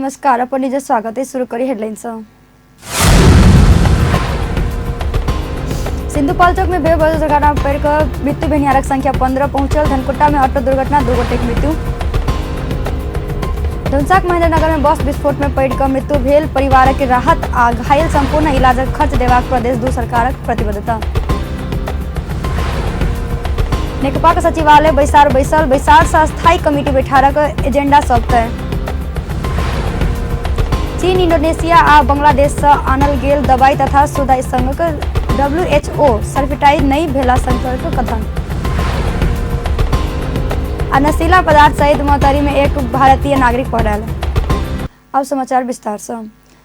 नमस्कार, अपन निज स्वागत है। शुरू करी हेडलाइन से। सिंधुपाल्चोक में बेबस दुर्घटना पड़ि कऽ मृत्यु भेनिहारक संख्या 15 पहुंचल। धनकुटा में ऑटो दुर्घटना, 2 गोटेक मृत्यु। धनसाक महेंद्रनगर में बस विस्फोट में पड़ि कऽ मृत्यु भेल परिवारक राहत आ घायल संपूर्ण इलाजक खर्च देबाक प्रदेश 2 सरकारक प्रतिबद्धता। नेकपाक सचिवालय बैसार बैसल, बैसार से अस्थायी कमिटी बैठारक एजेंडा सब तय। चीन, इंडोनेशिया आ बांग्लादेश से आनल गेल दवाई तथा सुधाई संघक WHO certified नहि भेला संकट कथन। आ नशीला पदार्थ सहित मोहतरी में एक भारतीय नागरिक पकड़ायल। अब समाचार विस्तार से।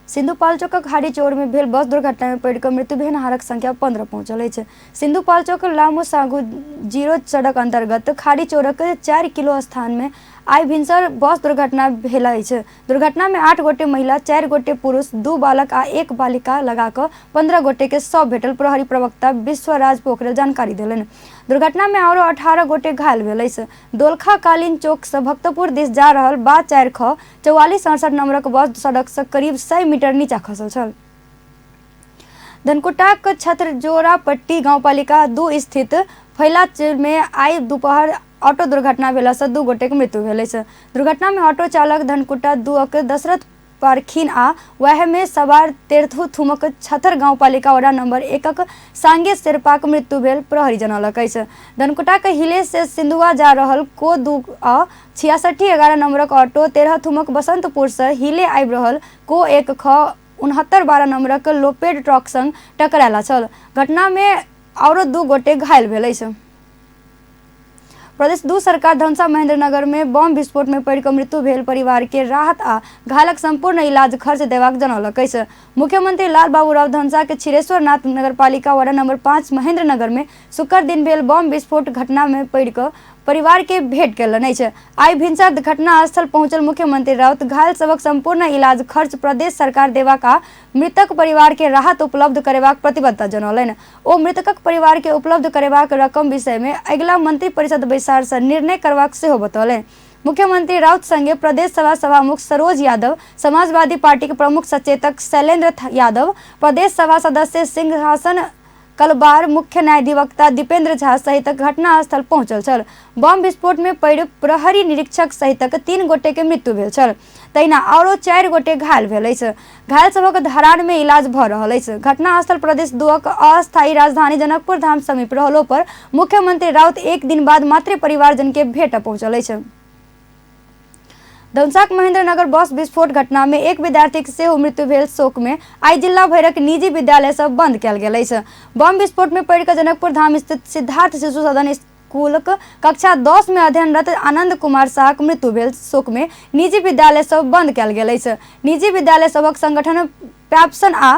सिंधुपाल्चोकक खाड़ी चोर में भेल बस दुर्घटना में पड़ि कऽ मृत्यु भेनिहारक संख्या 15 पहुंचल अछि। सिंधुपाल्चोक लामो सागु जीरो सड़क अंतर्गत खाड़ी चोरक 4 किलो स्थान में आइ भिनसर बस दुर्घटना भेल अछि। दुर्घटना में 8 गोटे महिला, 4 गोटे पुरुष, 2 बालक आ 1 बालिका लगा कऽ 15 गोटे के शव भेटल प्रहरी प्रवक्ता विश्वराज पोखरेल जानकारी देलनि। दुर्घटना में आरो 18 गोटे घायल भेल अछि। दोलखा कालीन चौक से भक्तपुर दिस जा रहल बा 4 ख 4468 नंबरक बस सड़क से करीब 100 मीटर नीचा खसल छल। धनकुटाक छत्रजोड़ापट्टी गाउँपालिका 2 स्थित फैला में आइ दुपहर ऑटो दुर्घटना भेला से 2 गोटेक मृत्यु भेल अछि। दुर्घटना में ऑटो चालक धनकुटा 2 के दशरथ पारखिन आ वएह में सवार तेरथु थुमक छतर गाउँपालिका वडा नंबर 1 सांगे शेर्पाक मृत्यु भेल प्रहरी जनौलक अछि। धनकुटाक हिले से सिंधुआ जा रहल को 2 आ 6611 नंबरक ऑटो 13 थुमक बसंतपुर से हिले आबि रहल को 1 ख 6912 नंबरक लोपेड ट्रक संग टकरायल छल। घटना में आरो 2 गोटे घायल भेल अछि। प्रदेश 2 सरकार धनसा महेंद्रनगर में बम विस्फोट में पड़ि कऽ मृत्यु भेल परिवार के राहत आ घायलक संपूर्ण इलाज खर्च देबाक जनौलक अछि। मुख्यमंत्री लाल बाबू राव धनसा के क्षीरेश्वरनाथ नगरपालिका वार्ड नंबर 5 महेंद्रनगर में शुक्र दिन भेल बम विस्फोट घटना में पड़ि कऽ परिवार के भेंट कयलनि अछि। आइ भिनसर घटना स्थल पहुंचल मुख्यमंत्री राउत घायल सभक संपूर्ण इलाज खर्च प्रदेश सरकार देबाक आ मृतक परिवार के राहत उपलब्ध करेबाक प्रतिबद्धता जनौलनि। ओ मृतकक परिवार के उपलब्ध करेबाक रकम विषय में अगिला मंत्री परिषद बैसार से निर्णय करबाक सेहो बतौलनि। मुख्यमंत्री राउत संगे प्रदेश सभा सभामुख सरोज यादव, समाजवादी पार्टी के प्रमुख सचेतक शैलेंद्र यादव, प्रदेश सभा सदस्य सिंहासन कलबार, मुख्य न्यायाधिवक्ता दीपेंद्र झा सहित घटनास्थल पहुंचल छल। बम विस्फोट में पड़ि प्रहरी निरीक्षक सहितक 3 गोटे के मृत्यु भेल छल, तहिना आरो 4 गोटे घायल भेल अछि। घायल सभक धरान में इलाज भऽ रहल अछि। घटनास्थल प्रदेश 2 अस्थायी राजधानी जनकपुर धाम समीप रहलो पर मुख्यमंत्री राउत एक दिन बाद मातृ परिवारजन के भेंट पहुंचल अछि। धनसाक महेंद्रनगर बस विस्फोट घटना में एक विद्यार्थीक सेहो मृत्यु भेल शोक में आइ जिला भरिक निजी विद्यालय सब बंद कयल गेल अछि। बम विस्फोट में पड़ि कऽ जनकपुर धाम स्थित सिद्धार्थ शिशु सदन स्कूलक कक्षा 10 में अध्ययनरत आनंद कुमार शाहक मृत्यु भेल शोक में निजी विद्यालय सब बंद कयल गेल अछि। निजी विद्यालय सभक संगठन पैप्सन आ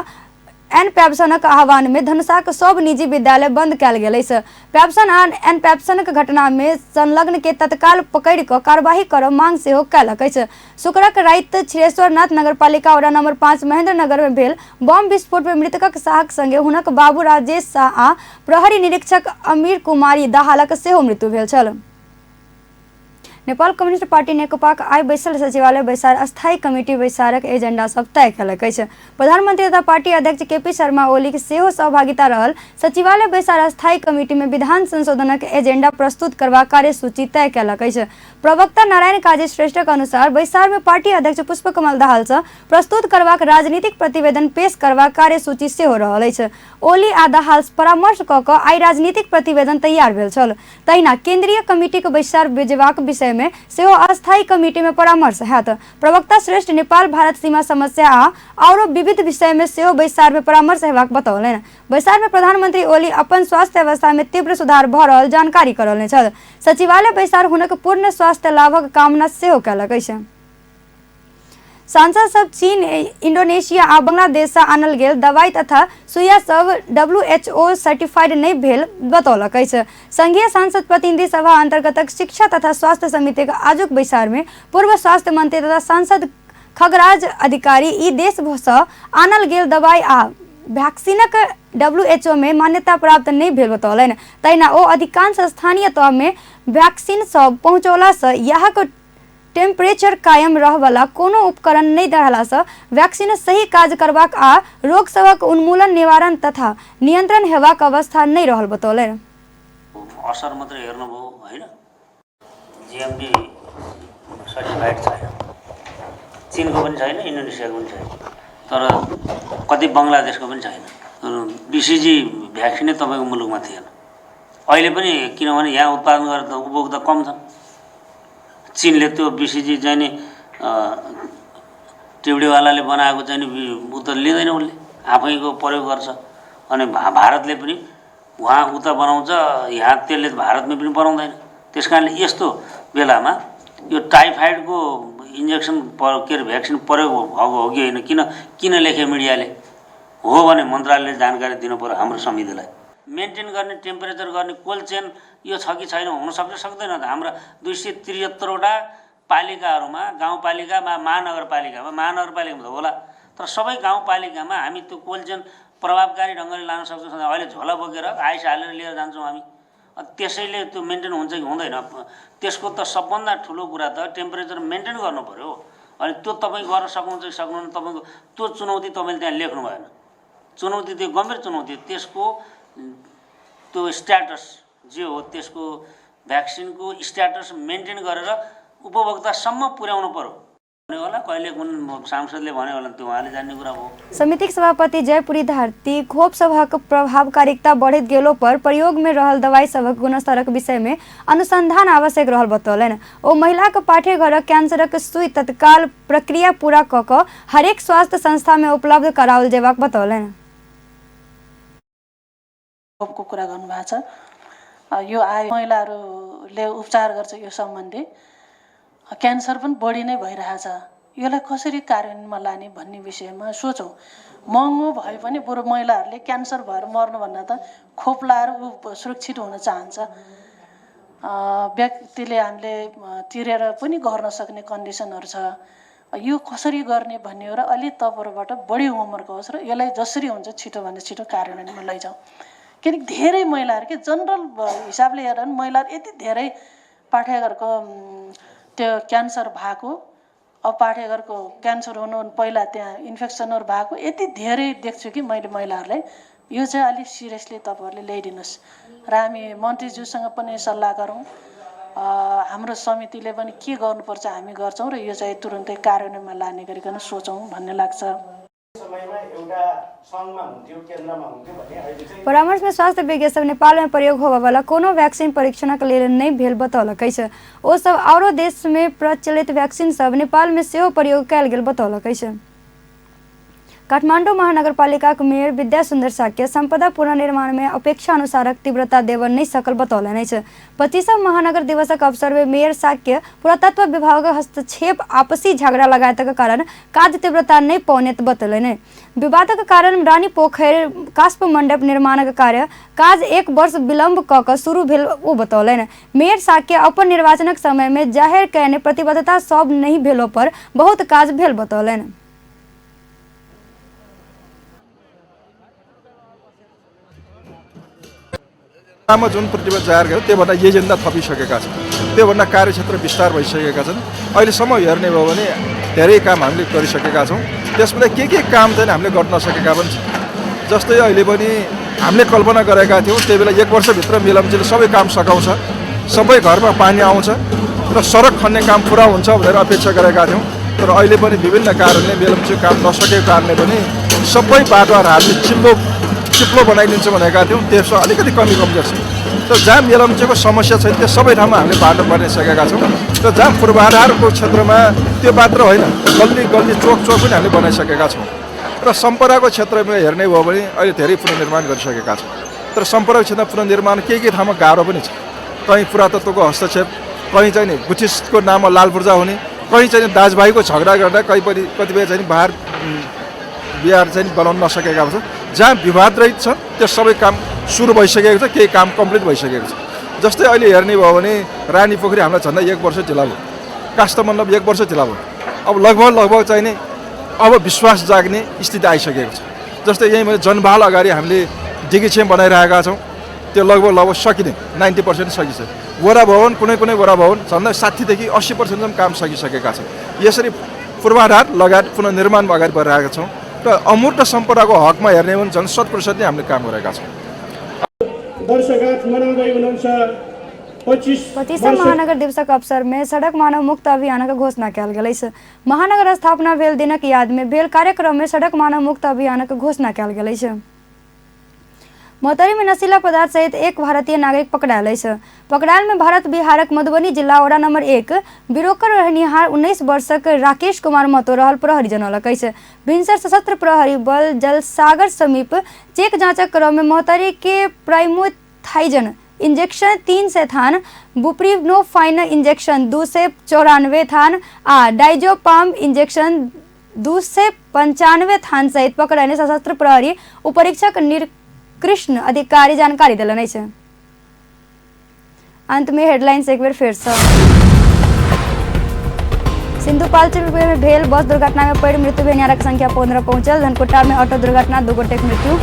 एन पैप्सनक आह्वान में धनसाक सब निजी विद्यालय बंद कयल गेल अछि। पैप्सन आ एन पैप्सनक घटना में संलग्न के तत्काल पकड़ि कऽ कार्यवाही करब मांग सेहो कयलक अछि। शुक्रक राति क्षीरेश्वरनाथ नगरपालिका वडा नंबर 5 महेंद्रनगर में भेल बम विस्फोट में मृतकक शाहक संगे हुनक बाबू राजेश शाह आ प्रहरी निरीक्षक अमीर कुमारी दाहालक सेहो मृत्यु भेल छल। नेपाल कम्युनिस्ट पार्टी नेकपाक आइ बैसल सचिवालय बैसार अस्थायी कमिटी बैसारक एजेंडा सब तय कयलक अछि। प्रधानमंत्री तथा पार्टी अध्यक्ष केपी शर्मा ओलीक सेहो सहभागिता रहल सचिवालय बैसार अस्थायी कमिटी में विधान संशोधनक एजेंडा प्रस्तुत करबाक कार्यसूची तय कयलक अछि। प्रवक्ता नारायण काजी श्रेष्ठक अनुसार बैसार में पार्टी अध्यक्ष पुष्पकमल दाहाल सँ प्रस्तुत करबाक राजनीतिक प्रतिवेदन पेश करबाक कार्यसूची सेहो रहल अछि। ओली आ दाहाल परामर्श कऽ कऽ आइ राजनीतिक प्रतिवेदन तैयार भेल छल। तहिना केंद्रीय कमिटीक बैसार बजेबाक विषय में सेहो अस्थायी कमिटी में परामर्श हैत। प्रवक्ता श्रेष्ठ नेपाल भारत सीमा समस्या आ आओरो विविध विषय में सेहो बैसार में परामर्श हेबाक बतौलनि। बैसार में प्रधानमंत्री ओली अपन स्वास्थ्य अवस्था में तीव्र सुधार भऽ रहल जानकारी करौलनि छल। सचिवालय बैसार हुनक पूर्ण स्वास्थ्य लाभक कामना सेहो कयलक अछि। सांसद सब चीन, इंडोनेशिया आ बांग्लादेश से आनल गेल दवाई तथा सुइया सब WHO certified नहि भेल बतौलक अछि। संघीय सांसद प्रतिनिधि सभा अंतर्गतक शिक्षा तथा स्वास्थ्य समितिक आजुक बैसार में पूर्व स्वास्थ्य मंत्री तथा सांसद खगराज अधिकारी ई देश सँ आनल गेल दवाई आ वैक्सीनक WHO में मान्यता प्राप्त नहि भेल बतौलनि। तहिना ओ अधिकांश स्थानीय तह में वैक्सीन सब पहुंचौला सँ यहक टेम्परेचर कायम रहवला कोनो उपकरण नहि रहलासँ वैक्सीन सही काज करबाक आ रोग सभक उन्मूलन, निवारण तथा नियन्त्रण हेबाक अवस्था नहि रहल बतौलनि। असर मात्रै हेर्नुभयो होइन, जिएमडी सर्टिफाइड छैन, चिनको पनि छैन, इन्डोनेसियाको पनि छैन, तर कति बङ्गलादेशको पनि छैन। बिसिजी भ्याक्सिनै तपाईँको मुलुकमा थिएन अहिले पनि, किनभने यहाँ उत्पादन गरेर त उपभोक्ता कम छन्। चिनले त्यो बिसिजी चाहिँ नि टिउडीवालाले बनाएको चाहिँ नि ऊ त लिँदैन, उसले आफैको प्रयोग गर्छ। अनि भारतले पनि उहाँ उता बनाउँछ, यहाँ त्यसले भारतमा पनि बनाउँदैन। त्यस कारणले यस्तो बेलामा यो टाइफाइडको इन्जेक्सन के अरे भ्याक्सिन प्रयोग भएको हो कि होइन, किन किन लेखे मिडियाले? हो भने मन्त्रालयले जानकारी दिनु पर्यो हाम्रो समितिलाई। मेन्टेन गर्ने, टेम्परेचर गर्ने कोल्ड चेन यो छ कि छैन, हुन सक्छ सक्दैन त? हाम्रा 273वटा पालिकाहरूमा, गाउँपालिका महानगरपालिकामा, महानगरपालिकामा त होला, तर सबै गाउँपालिकामा हामी त्यो कोल्ड चेन प्रभावकारी ढङ्गले लान सक्छौँ? अहिले झोला बोकेर आइस हालेर लिएर जान्छौँ हामी। त्यसैले त्यो मेन्टेन हुन्छ कि हुँदैन? त्यसको त सबभन्दा ठुलो कुरा त टेम्परेचर मेन्टेन गर्नु पर्यो। अनि त्यो तपाईँ गर्न सक्नुहुन्छ कि सक्नुहुन्न? तपाईँको त्यो चुनौती तपाईँले त्यहाँ लेख्नु भएन। चुनौती त्यो गम्भीर चुनौती, त्यसको त्यो स्ट्याटस जे हो, त्यसको भ्याक्सिनको स्ट्याटस मेन्टेन गरेर उपभोक्तासम्म पुर्याउनु पर्यो होला। कहिले कुन सांसदले भन्यो होला, त्यो उहाँले जान्ने कुरा हो। समितिक सभापति जयपुरी धारती खोप सभक प्रभावकारिता बढ़ैत गेलो पर प्रयोग में रहल दवाई सभक गुणस्तरक विषय में अनुसंधान आवश्यक रहल बतौलनि। ओ महिलाक पाठ्यघरक कैंसरक सुई तत्काल प्रक्रिया पूरा क कऽ हरेक स्वास्थ्य संस्था में उपलब्ध कराओल जेबाक बतौलनि। खोपको कुरा गर्नुभएको छ, यो आयो महिलाहरूले उपचार गर्छ, यो सम्बन्धी क्यान्सर पनि बढी नै भइरहेछ, यसलाई कसरी कार्यान्वयनमा लाने भन्ने विषयमा सोचौँ। महँगो भए पनि बरु महिलाहरूले क्यान्सर भएर मर्नुभन्दा त खोप लाएर ऊ सुरक्षित हुन चाहन्छ। व्यक्तिले हामीले तिरेर पनि गर्न सक्ने कन्डिसनहरू छ। यो कसरी गर्ने भन्ने हो र अलि तपाईँहरूबाट बढी होमवर्क होस् र यसलाई जसरी हुन्छ छिटोभन्दा छिटो कार्यान्वयनमा लैजाउँ। किनकि धेरै महिलाहरू के जनरल हिसाबले हेऱ्यो भने महिलाहरू यति धेरै पाठेघरको त्यो क्यान्सर भएको, अब पाठेघरको क्यान्सर हुनु पहिला त्यहाँ इन्फेक्सनहरू भएको यति धेरै देख्छु कि मैले महिलाहरूलाई। यो चाहिँ अलिक सिरियसली तपाईँहरूले ल्याइदिनुहोस् र हामी मन्त्रीज्यूसँग पनि सल्लाह गरौँ, हाम्रो समितिले पनि के गर्नुपर्छ हामी गर्छौँ र यो चाहिँ तुरुन्तै कार्यान्वयनमा लाने गरिकन सोचौँ भन्ने लाग्छ। परामर्श में स्वास्थ्य विज्ञ सब नेपाल में प्रयोग होबय वाला कोनो वैक्सीन परीक्षणक लेल नहि भेल बतौलक अछि। ओ सब आओरो देश में प्रचलित वैक्सीन सब नेपाल में सेहो प्रयोग कयल गेल बतौलक अछि। काठमाडौँ महानगरपालिकाक मेयर विद्या सुन्दर शाक्य सम्पदा पुनर्निर्माण में अपेक्षा अनुसारक तीव्रता देबय नहि सकल बतौलनि अछि। 25म महानगर दिवसक अवसर में मेयर शाक्य पुरातत्व विभागक हस्तक्षेप, आपसी झगड़ा लगायतक कारण काज तीव्रता नहि पौने बतौलनि। विवादक कारण रानी पोखरि काष्प मण्डप निर्माणक कार्य काज 1 वर्ष विलम्ब क कऽ शुरू भेल ओ बतौलनि। मेयर शाक्य अपन निर्वाचनक समय में जाहिर कयने प्रतिबद्धता सब नहि भेलो पर बहुत काज भेल बतौलनि। जुन प्रतिबद्ध जाहेर गर्यो त्योभन्दा एजेन्डा थपिसकेका छन्, त्योभन्दा कार्यक्षेत्र विस्तार भइसकेका छन्। अहिलेसम्म हेर्ने हो भने धेरै काम हामीले गरिसकेका छौँ। त्यसमध्ये के के काम चाहिँ हामीले गर्न नसकेका पनि छौँ। जस्तै अहिले पनि हामीले कल्पना गरेका थियौँ त्यही बेला 1 वर्षभित्र मेलम्चीले सबै काम सघाउँछ, सबै घरमा पानी आउँछ र सडक खन्ने काम पुरा हुन्छ भनेर अपेक्षा गरेका थियौँ। तर अहिले पनि विभिन्न कारणले मेलम्चीको काम नसकेको कारणले पनि सबै बाटोहरू हामीले चिप्लो बनाइदिन्छु भनेका थियौँ, त्यसमा अलिकति कमी कमजोर छ। तर जहाँ मेलम्चीको समस्या छैन त्यो सबै ठाउँमा हामीले बाटो बनाइसकेका छौँ। र जहाँ पूर्वाधारको क्षेत्रमा त्यो मात्र होइन, गल्ली गल्ली चोक चोक पनि हामीले बनाइसकेका छौँ। र सम्पदाको क्षेत्रमा हेर्ने हो भने अहिले धेरै पुनर्निर्माण गरिसकेका छौँ। तर सम्पदाको क्षेत्रमा पुनर्निर्माण के के ठाउँमा गाह्रो पनि छ। कहीँ पुरातत्वको हस्तक्षेप, कहीँ चाहिँ नि बुद्धिस्टको नाममा लाल पूर्जा हुने, कहीँ चाहिँ दाजुभाइको झगडा गर्दा कहीँ पनि कतिपय चाहिँ बाहिर बिहार चाहिँ बनाउन नसकेका हुन्छन्। जहाँ विवाद रहित छ त्यो सबै काम सुरु भइसकेको छ, केही काम कम्प्लिट भइसकेको छ। जस्तै अहिले हेर्ने भयो भने रानी पोखरी हामीलाई झन्डै 1 वर्ष ढिला भयो, काष्ठमण्डप 1 वर्ष ढिला भयो। अब लगभग लगभग चाहिँ नि अब विश्वास जाग्ने स्थिति आइसकेको छ। जस्तै यहीँ मैले जनबहाल अगाडि हामीले डिगीछेम बनाइरहेका छौँ, त्यो लगभग लगभग सकिने 90% सकिसक्यो। वडा भवन कुनै कुनै वडा भवन झन्डै 60 देखि 80%सम्म काम सकिसकेका छन्। यसरी पूर्वाधार लगायत पुनर्निर्माणमा अगाडि बढिरहेका छौँ र अमूर्त सम्पदाको हकमा हेर्ने हो भने झन् 100% नै हामीले काम गरेका छौँ। वर्षगाँठ मनाउँदै हुनुहुन्छ। 25 25म महानगर दिवसक अवसर में सड़क मानव मुक्त अभियानक घोषणा कयल गेल अछि। महानगर स्थापना भेल दिनक याद में भेल कार्यक्रम में सड़क मानव मुक्त अभियानक घोषणा कयल गेल अछि। महोत्तरी में नशीला पदार्थ सहित एक भारतीय नागरिक पकड़ायल अछि। पकड़ायल में भारत बिहारक मधुबनी जिला वडा नंबर 1 बिरोकर रहनिहार 19 वर्षक राकेश कुमार महतो रहल प्रहरी जनौलक अछि। भिनसर सशस्त्र प्रहरी बल जलसागर समीप चेक जांचक क्रम में महोत्तरी के प्राइमोथाइजन इंजेक्शन 300 थान, बुप्रीनोफाइन इंजेक्शन 294 थान आ डाइजोपाम इंजेक्शन 295 थान सहित पकड़ने सशस्त्र प्रहरी उपरीक्षक कृष्ण अधिकारी जानकारी देलनि अछि। अंत में हेडलाइंस एक बेर फेर सँ। सिंधुपाल्चोक में भेल बस दुर्घटना में पड़ि मृत्यु भेनिहारक संख्या 15 पहुंचल। धनकुटा में ऑटो दुर्घटना, 2 गोटेक मृत्यु।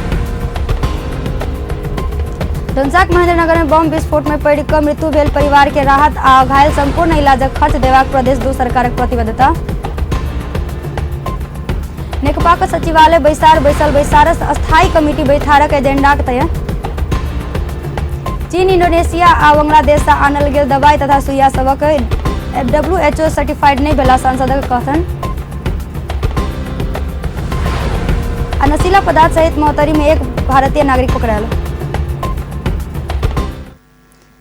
धनसाक महेंद्रनगर में बम विस्फोट में पड़ि कऽ मृत्यु भेल परिवार के राहत आ घायल संपूर्ण इलाजक खर्च देबाक प्रदेश 2 सरकारक प्रतिबद्धता। नेकपाक सचिवालय बैसार बैसल, बैसार अस्थायी कमिटी बैठारक एजेंडाक तय। चीन, इंडोनेशिया आ बांग्लादेश सँ आनल गेल दवाई तथा सुइया सबक WHO certified नहि भेला, सांसदक कथन। आ नशीला पदार्थ सहित महोत्तरी में एक भारतीय नागरिक पकड़ायल।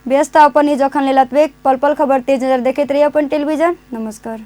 व्यस्त अपन न्यूज अखन लेल एतबे। पल पल खबर तेज नजर देखैत रही अपन टेलीविजन। नमस्कार।